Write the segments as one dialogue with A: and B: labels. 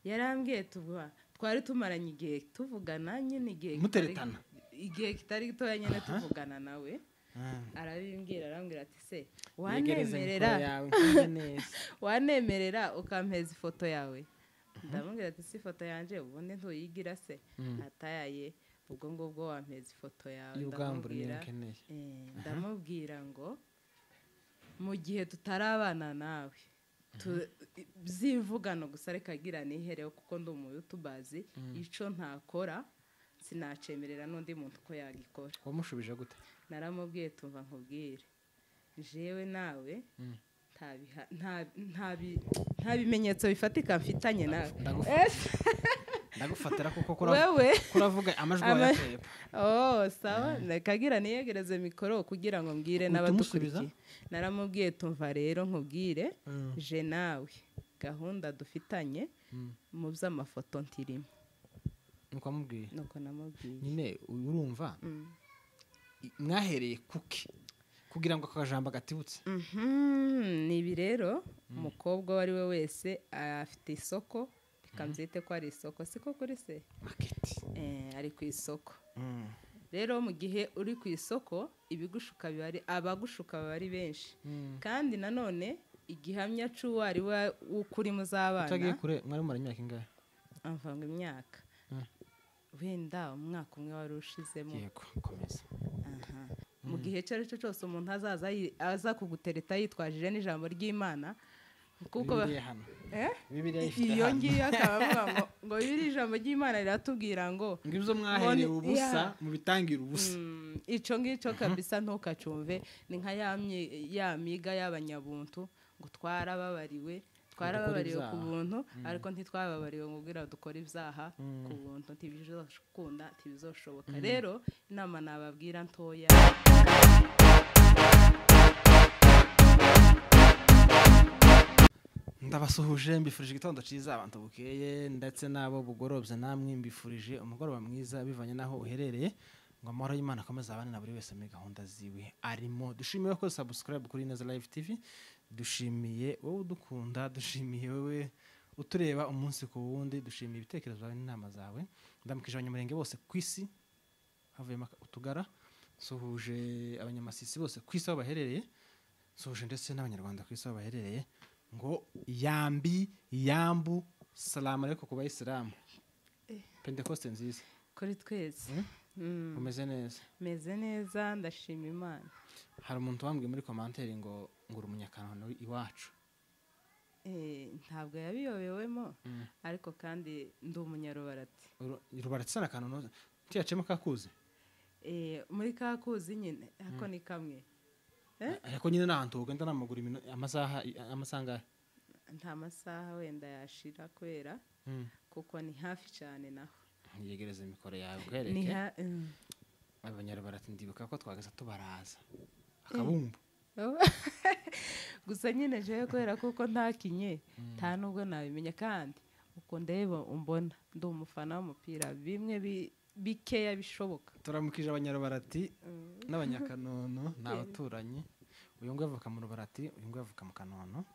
A: Yarambwiye tuvuga twari tumaranye igihe tuvugana nyine igihe
B: Muteretana.
A: Igihe kitari gitoya nyine tuvugana nawe. Arabimbwira, arambwira ati se
B: Yegereza mikoro
A: wanemerera
B: yawe nkumve neza.
A: Wanemerera ukampeza ifoto yawe? Ndamubwira ati si ifoto yanje ubundi ntuyigira se? Atayaye ubwo ngubwo wampeza ifoto yawe.
B: Y'ubwambure niyo
A: Ndamubwira
B: nkeneye.
A: Ndamubwira ngo mu gihe tutarabana nawe by'imvugano gusa reka agira nihereho kuko ndi umu youtubazi, ico ntakora sinacemerera n'undi muntu ko yagikora.
B: Wamushubije gute?
A: Naramubwiye tumva nkubwire, jewe nawe nta bimenyetso bifatika mfitanye nawe.
B: Ndagufatira kuko
A: Wewe
B: kuravuga amajwi wayatepa.
A: Oh, sawa, nakagira niyegereze mikoro kugira ngo mbwire
B: Uhita
A: n'abadukurikiye.
B: umusubiza?
A: Naramubwiye tumva rero nkubwire, je nawe gahunda dufitanye mu by'amafoto ntirimo.
B: Nuko amubwiye.
A: Nuko namubwiye.
B: Nyine urumva mwahereye kuki kugira ngo akajambo gatibutse?
A: Ni ibi rero, umukobwa uwo ari we wese afite isoko, reka mbyite ko ari isoko, siko kuri se?
B: Market.
A: Ari ku isoko. Rero mu gihe uri ku isoko ibigushuka biba ari, abagushuka baba ari benshi. Kandi nanone igihamya c'uwo ari we w'ukuri muzabana.
B: Utagiye kure, mwari mumara imyaka ingahe?
A: Amvanga imyaka. Wenda umwaka umwe wari ushizemo.
B: Yego, komeza.
A: Aha. Mu gihe icyo ari cyo cyose umuntu azaza aza kugutereta yitwajije n'ijambo ry'Imana, kuko
B: Bibiliya hano. Bibiliya ifite
A: Iyo
B: hano.
A: ngiyo akaba avuga ngo Bibiliya ijambo ry'Imana riratubwira ngo
B: ngo ibyo mwaherewe
A: Ngo
B: ubusa
A: ya.
B: mubitangira ubusa.
A: Ico ngico kabisa ntukacumve, ni nka ya miga y'abanyabuntu ngo twarababariwe, twarababariwe ku
B: ibyaha.
A: buntu, ariko ntitwababariwe ngo ubwira dukore ibyaha ku buntu, ntibizokunda, ntibizoshoboka. Rero inama nababwira ntoya.
B: Ndabasuhuje, mbifurije igitondo cyiza abantu bukeye ndetse n'abo bugorobye, namwe mbifurije umugoroba mwiza bivanye n'aho uherereye, ngo amahoro y'Imana akomeze abane na buri wese muri gahunda ziwe arimo. Dushimiye ko subscribe kuri Ineza Live TV, dushimiye wowe udukunda, dushimiye wowe utureba umunsi ku wundi, dushimiye ibitekerezo byawe n'inama zawe. Ndamukije abanyamurenge bose ku isi havuyemo utugara, suhuje abanyamasisi bose ku isi aho baherereye, suhuje ndetse n'abanyarwanda ku isi aho baherereye, ngo yambi yambu salamu aleikum ku bayisilamu. Pentecoste nziza
A: kuri twese.
B: Umeze neza?
A: Meze neza, ndashima Imana.
B: Hari umuntu wambwiye muri commentaire ngo uri umunyakanono iwacu.
A: Ntabwo yabiyobewemo, ariko kandi ndi umunyarubarati.
B: Rubarati sana Kanono tiyacemo kakuzi?
A: Muri kakuzi nyine, ako ni kamwe.
B: Ariko nyine n'ahantu ugenda n'amaguru amasaha angahe?
A: Nta masaha wenda yashira kubera kuko ni hafi cyane naho.
B: Yegereze mikoro yawe
A: Ni
B: nkwereke. Abanyarubarati ndibuka ko twageze tubaraza akabumbu.
A: Gusa nyine jewe kubera kuko ntakinye nta nubwo nabimenya, kandi uko ndeba umbona ndi umufana w'umupira bimwe bikeya bishoboka.
B: Turamukije abanyarubarati n'abanyakanono ni abaturanyi. Uyu nguyu avuka mu Rubarati, uyu nguyu avuka mu Kanono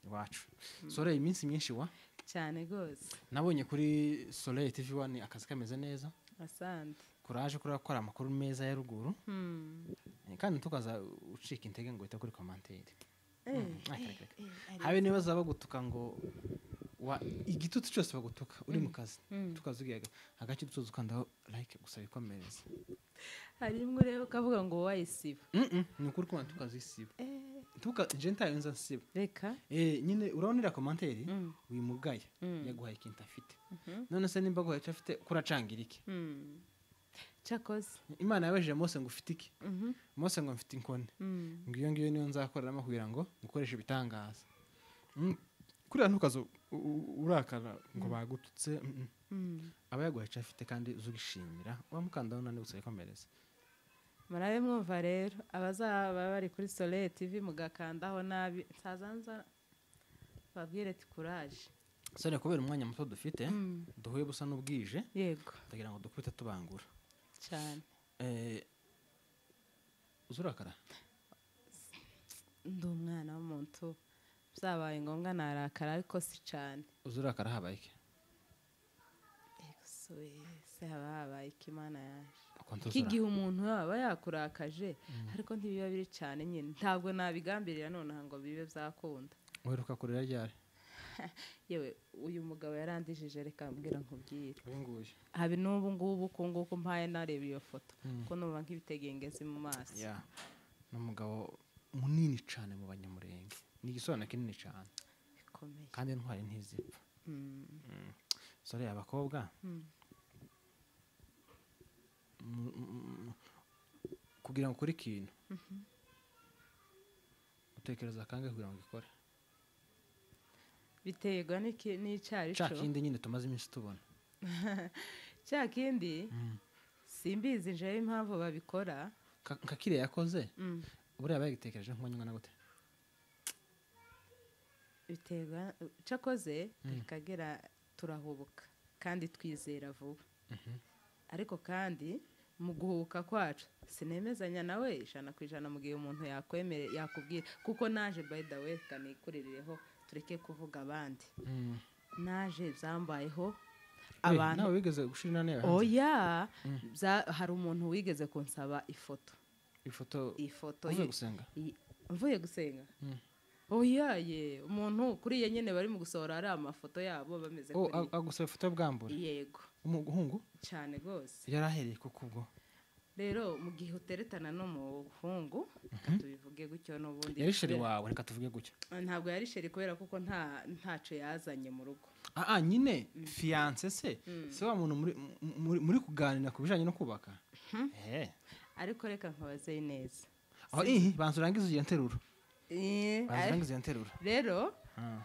B: iwacu. Soleil, iminsi myinshi wa?
A: Cyane rwose.
B: Nabonye kuri Soleil TV 1 akazi kameze neza.
A: Asante.
B: Kuraje kuri gukora amakuru meza ya ruguru. Kandi tukaza ucika intege ngo uhite kuri commentaire. Habe niba bagutuka ngo igitutsi cyose bagutuka uri mu kazi, tukazugiye agace tuzo ukandaho like gusa bikomereza.
A: Hari imwe ureba ukavuga ngo wayisiba.
B: Ni ukuri ko tukazisiba. Tuka je ntayo nza nsiba.
A: Reka.
B: Nyine urabonera commentaire wimugaya yaguhaye ikintu afite. None se nimba guhaye icyo afite kuracangira iki?
A: Cyakoze.
B: Imana yabejeje Mose ngo ufite iki? Mose ngo mfite inkoni. Ngo iyo ngiyo niyo nzakoreramo kugira ngo ngukoreshe ibitangaza. Kuriya ntukazo urakara ngo bagututse. Aba yaguhaye icyo afite kandi uzugishimira. Wamukanda none usayikomereza.
A: Murabe mwumva rero abazaba bari kuri Soleil TV mugakandaho nabi nsazanza babwire ati courage.
B: Sore kubera umwanya muto dufite duhuye busa n'ubwije.
A: Yego.
B: Ndagira ngo dukubite tubangura.
A: Cyane.
B: Uzurakara?
A: Ndi umwana w'umuntu byabaye ngombwa narakara ariko si cyane.
B: Uzurakara habaye iki?
A: Yesu we, se haba habaye iki Imana yaje? K'igihe umuntu yaba yakurakaje, ariko ntibiba biri cyane nyine, ntabwo nabigambirira nonaha ngo bibe byakunda.
B: Uheruka kurira ryari?
A: Yewe, uyu mugabo yarandijije, reka mbwira nkubwire.
B: Uyu nguyu.
A: Habe n'ubu ngubu ku nguku mpaye nareba iyo foto, ko numva nk'ibitegengezi mu maso.
B: Yeah. Ni umugabo munini cyane mu Banyamurenge, ni igisobanuro kinini cyane
A: bikomeye,
B: kandi intwari ntizipfa. Sorry abakobwa, kugira ngo ukore ikintu utekereza kangahe kugira ngo ugikore?
A: Biterwa n'icyari
B: cyo.
A: Cya
B: kindi nyine tumaze iminsi tubona.
A: Cya kindi simbizi njewe impamvu babikora.
B: Nka kiriya yakoze, buriya bagitekereje nk'umwanya na gute?
A: Biterwa cyakoze bikagera, turahubuka kandi twizera vuba. Ariko kandi mu guhubuka kwacu sinemezanya nawe 100% mu gihe umuntu yakwemere yakubwira, kuko naje by the way kanikuririreho tureke kuvuga abandi. Naje byambayeho abantu.
B: Nawe wigeze gushira inani yawe?
A: Oya, hari umuntu wigeze kunsaba ifoto.
B: Ifoto uvuye gusenga?
A: Mvuye gusenga. Oya ye, umuntu kuriye nyene bari mu gusohora ari amafoto yabo bameze
B: kuri. Agusaba ifoto y'ubwambure?
A: Yego.
B: Umuhungu?
A: Cyane gose.
B: Yarahereye kuko ubwo.
A: Rero mu gihe uteretana n'umuhungu, tubivuge gutyo n'ubundi.
B: Yari sheri wawe, reka tuvuge gutyo.
A: Ntabwo yari sheri kubera kuko ntaco yazanye mu rugo.
B: Nyine fiancé se, se wa muntu muri kuganira ku bijanye no kubaka.
A: Ariko reka nkabaze neza.
B: Banza urangize iyo nteruro. Banza urangize iyo nteruro.
A: Rero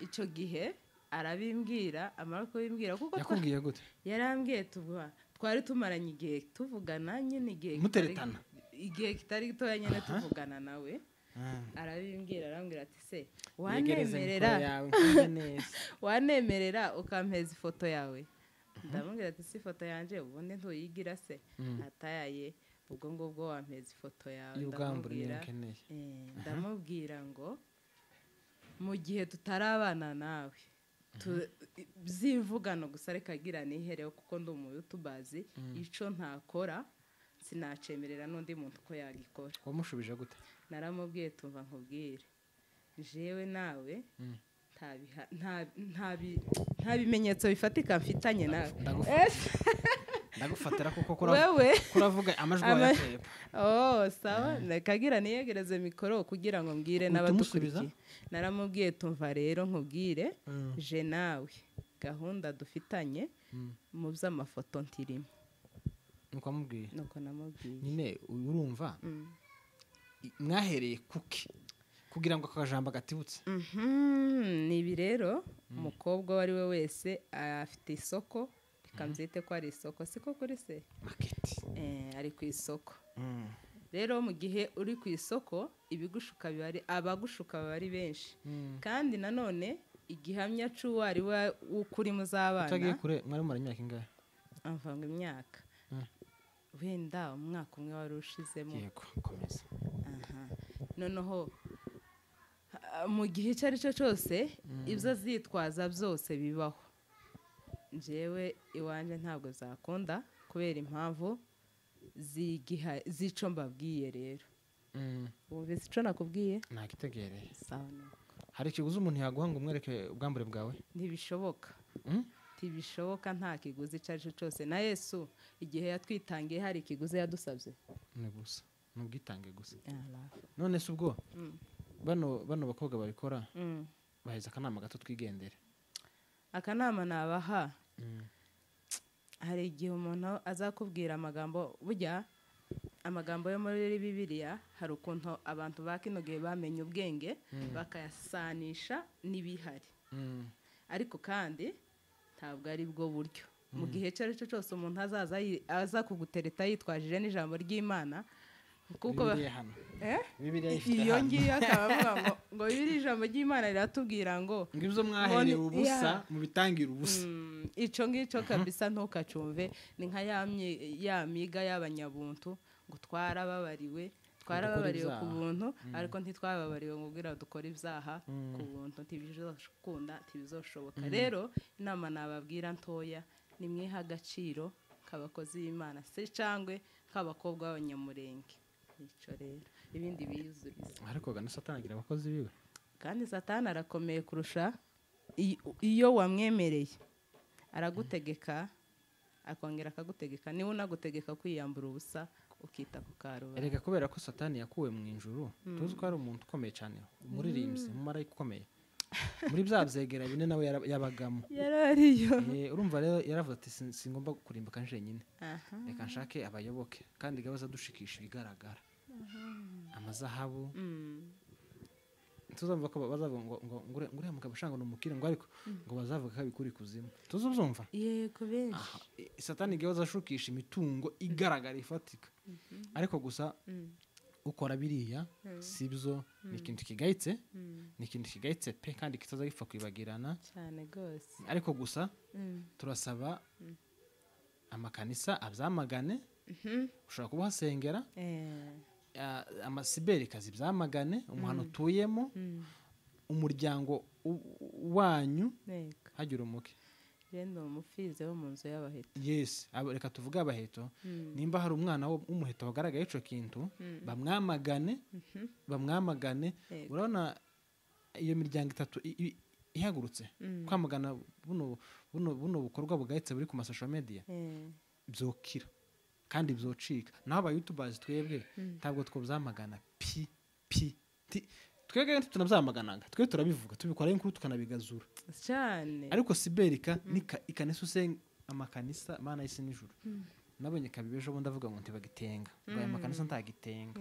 A: ico gihe arabimbwira, amara kubimbwira kuko
B: yakubwiye gute?
A: Yarambwiye tuvuga twari tumaranye igihe tuvugana nyine igihe
B: muteretana,
A: igihe kitari gitoya nyine tuvugana nawe. Arabimbwira, arambwira ati se wanemerera wanemerera ukampeza ifoto yawe? Ndamubwira ati si ifoto yanje ubundi ntuyigira se? Atayaye ubwo ngubwo wampeza ifoto yawe. Ndamubwira ngo mu gihe tutarabana nawe byivugano gusa reka gira nihereho kuko ndi umu youtubazi, ico ntakora sinacemerera n'undi muntu ko yagikora.
B: Wamushubije gute?
A: Naramubwiye tumva nkubwire, jewe nawe nta bimenyetso bifatika mfitanye nawe.
B: Ndagufatira kuko kuravuga amajwi yawe.
A: Sawa, nakagira niyegereze mikoro kugira ngo mbwire n'abadukurikiye. Naramubwiye tumva rero nkubwire, je nawe gahunda dufitanye mu by'amafoto ntirimo.
B: Nuko amubwiye?
A: Nuko namubwiye.
B: Nyine urumva mwahereye kuki kugira ngo akajambo gatibutse?
A: Ni ibi rero, umukobwa uwo ari we wese afite isoko, kamzite ko ari isoko, siko kuri se
B: market,
A: ari ku isoko. Rero mu gihe uri ku isoko ibigushuka bibari, abagushuka bari benshi. Kandi nanone igihamya cy'uwo ari we ukuri muzabana.
B: Utagiye kure mwari mara imyaka ingahe?
A: Amvanga imyaka wenda umwaka umwe wari ushizemo.
B: Yego, komeza.
A: Noneho mu gihe icyo ari cyo cyose ibyo zitwaza byose bibaho. Njyewe iwanje ntabwo zakunda kubera impamvu zico mbabwiye rero. Wumvise ico nakubwiye?
B: Nakitegereye.
A: Sawa.
B: Hari ikiguzi umuntu yaguha ngo umwereke ubwambure bwawe?
A: Ntibishoboka. Ntibishoboka, nta kiguzi ico ari cyo cyose. Na Yesu igihe yatwitangiye hari ikiguzi yadusabye?
B: Ni gusa, ni ubwitange gusa. None se ubwo bano bakobwa babikora baheza akanama gato twigendere.
A: Akanama nabaha, hari igihe umuntu azakubwira amagambo, burya amagambo yo muri Bibiliya hari ukuntu abantu ba kino gihe bamenye ubwenge bakayasanisha n'ibihari. Ariko kandi ntabwo ari bwo buryo. Mu gihe icyo ari cyo cyose umuntu azaza aza kugutereta yitwajije n'ijambo ry'Imana, kuko iyo ngiyo akaba avuga ngo bibiri ijambo ry'Imana riratubwira ngo
B: ngibyo mwaherewe ubusa mubitangira ubusa.
A: Ico ngico kabisa ntukacumve, ni nka ya miga y'abanyabuntu ngo twarababariwe ku buntu, ariko ntitwababariwe ngo kugira dukore ibyaha ku buntu, ntibizokunda, ntibizoshoboka. Rero inama nababwira ntoya Nimwiha agaciro k'abakozi b'Imana se cyangwa k'abakobwa b'abanyamurenge. Nico rero ibindi biyuzuriza.
B: Ariko gana Satani agira abakozi biwe.
A: Kandi Satani arakomeye kurusha iyo wamwemereye. Aragutegeka akongera akagutegeka, niwe unagutegeka kwiyambura ubusa ukita ku karubanda.
B: Erega kubera ko Satani yakuwe mu ijuru, tuzi ko ari umuntu ukomeye cyane, umuririmbyi, umumarayika ukomeye. Muri bya byegera bine nawe yabagamo.
A: Yarariyo.
B: Urumva rero yaravuze ati singomba kurimbuka njenyine. Reka nshake abayoboke kandi gabaza dushikisha ibigaragara. Amazahabu. Tuzumva ko bazavuga ngo ngo ngure mugabo shanga numukire ngo ariko ngo bazavuga ko abikuri kuzimu. Tuzumva?
A: Yego benshi.
B: Satani gabaza ashukisha imitungo igaragara ifatika. Ariko gusa ukora biriya sibyo, ni ikintu kigayitse, ni ikintu kigayitse pe, kandi kitaza gipfa kwibagirana
A: cyane gose.
B: Ariko gusa turasaba amakanisa abyamagane. Ushobora kuba uhasengera, amasiberikazi byamagane, umuhano utuyemo, umuryango wanyu hagira umuke.
A: Rendo umufize wo mu nzu y'abaheto.
B: Yes, reka tuvuge abaheto. Nimba hari umwana w'umuheto wagaragaye ico kintu, bamwamagane, bamwamagane. Urabona iyo miryango itatu ihagurutse kwamagana buno buno buno bukorwa bugahitse buri ku social media, byokira kandi byocika. Naho aba YouTubers twebwe ntabwo twobyamagana pi pi twebwe tunabyamaganaga, twe turabivuga, tubikora inkuru tukanabigazura
A: cyane.
B: Ariko siberika nika ikanisa usenga amakanisa mana y'isi n'ijuru. Nabonye kabibejo bo ndavuga ngo ntibagitenga, ngo aya makanisa ntagitenga.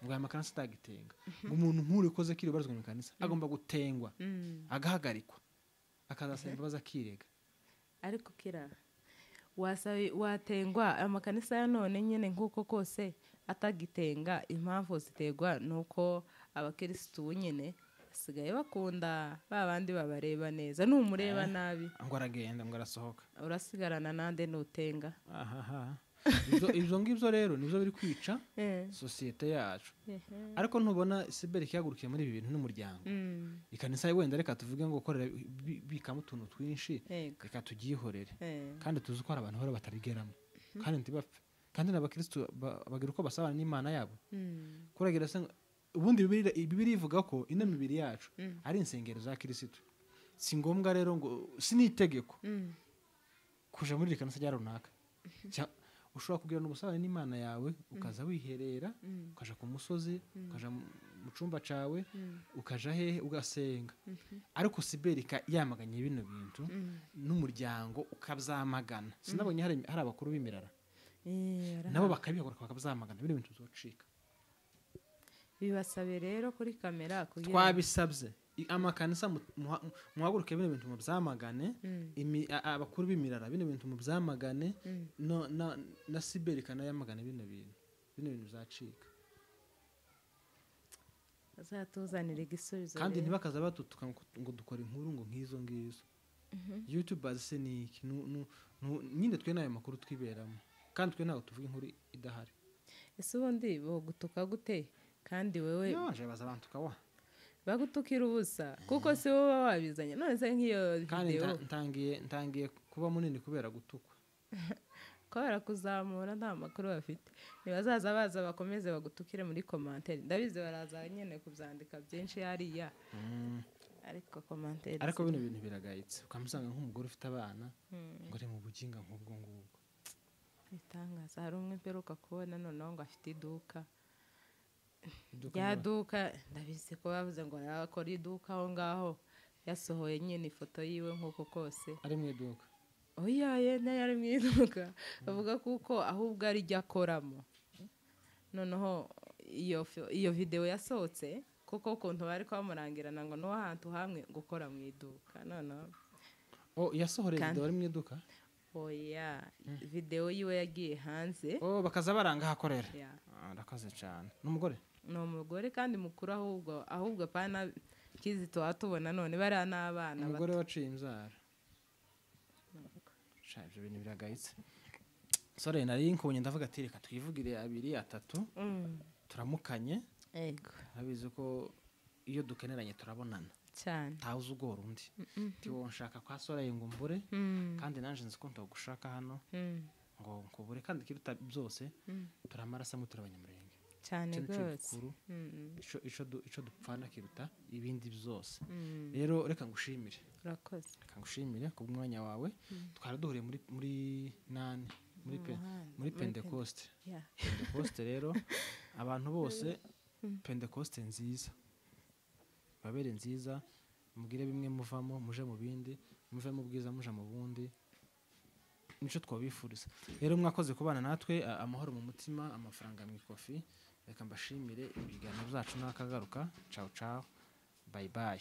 B: Ngo aya makanisa ntagitenga. Ngo umuntu nk'uri ukoze kiri barizwa mu kanisa agomba gutengwa, agahagarikwa, akazasaba imbabazi akirega.
A: Ariko kira watengwa amakanisa ya none nyene nkuko kose atagitenga. Impamvu zitegwa nuko abakristo nyene basigaye bakunda babandi babareba neza, numureba nabi
B: ngo aragenda ngo arasohoka,
A: urasigarana nande nutenga.
B: Ahaha, ibyo ngibyo rero nibyo biri kwica societe yacu. Ariko ntubona siberika yagurukiye muri ibi bintu n'umuryango. Ikanisa wenda reka tuvuge ngo korera bikamo utuntu twinshi, reka tugihorere, kandi tuzi ko hari abantu bahora batarigeramo kandi ntibapfe, kandi n'abakristo bagira uko basabana n'Imana yabo. Kuragira se ubundi Bibiliya ivuga ko ino mibiri yacu ari insengero za Kristo. Si ngombwa rero ngo sinitegeko kuja muri kanisa rya runaka. Ushobora kugirana ubusabane n'Imana yawe, ukaza wiherera, ukaja ku musozi, ukaja mu cumba cawe, ukaja hehe ugasenga. Ariko siberika yamaganye bino bintu n'umuryango ukabyamagana. Sinabonye hari abakuru b'imirara nabo bakabihagura bakabyamagana, bino bintu bizocika.
A: Bibasabe rero kuri kamera kugira
B: twabisabye amakanisa muhaguruke bino bintu mubyamagane, abakuru b'imirara bino bintu mubyamagane, no na siberika nayamagane bino bintu, bino bintu bizacika.
A: Azatuzanira igisubizo.
B: Kandi ntibakaza batutuka ngo dukora inkuru ngo nkizo ngizo. YouTubers se ni nyine twe nayo makuru twiberamo, kandi twe ntabwo tuvuga inkuru idahari.
A: Ese ubundi bogutuka gute kandi wewe
B: yaje baza abantu kawa
A: bagutukira ubusa kuko si wowe wabizanye? None se nk'iyo video
B: kandi ntangiye kuba munini kubera gutukwa,
A: kubera kuzamura nta makuru bafite. Nibazaza baza bakomeze bagutukire muri commentaire, ndabizi baraza nyene kubyandika byinshi hariya. Ariko commentaire,
B: ariko bino bintu biragayitse, ukamusanga nk'umugore ufite abana ngo ari mu buginga nk'ubwo ngubwo.
A: Bitangaza. Hari umwe mperuka kubona noneho ngo afite iduka ya duka, ndabizi ko bavuze ngo arakora iduka aho ngaho, yasohoye nyine ifoto yiwe nkuko kose
B: ari mu iduka.
A: Oya ye nayo ari mu iduka, bavuga kuko ahubwo ari jya akoramo. Noneho iyo video yasohotse kuko ukuntu bari kwamurangirana ngo no ahantu hamwe gukora mu iduka. Noneho
B: yasohoreye video ari mu iduka.
A: Oya, video yiwe yagiye hanze.
B: Bakaza baranga hakorera. Arakoze cyane. N'umugore?
A: Ni umugore kandi mukuru, ahubwo pana Kizito atubona none bari n'abana bato.
B: Umugore waciye imzara. Ibyo bintu biragayitse. Sore nari nkubonye ndavuga ati reka twivugire abiri atatu. Turamukanye.
A: Yego.
B: Abizi ko iyo dukeneranye turabonana.
A: Cyane.
B: Ntawe uzi ugora undi. Ntiwo nshaka kwa Soleil ngo mbure, kandi nanje nzi ko ntagushaka hano ngo nkubure, kandi kiruta byose turi amaraso amwe, turi Abanyamurenge.
A: Cyane
B: Ico nico
A: rwose.
B: gikuru. Ico dupfana kiruta ibindi byose. Rero reka ngushimire.
A: Urakoze.
B: Reka ngushimire ku bw'umwanya wawe. Twari duhuriye muri nani, muri pe,
A: Muhanda,
B: muri Pentecoste. Pentecoste rero, abantu bose, Pentecoste nziza, babere nziza, mugire bimwe muvamo muje mu bindi, muve mu bwiza muje mu bundi, nico twabifuriza. Rero mwakoze kubana natwe, amahoro mu mutima, amafaranga mu ikofi. Reka mbashimire, ibiganiro byacu n'akagaruka. Ciao ciao, bye bye.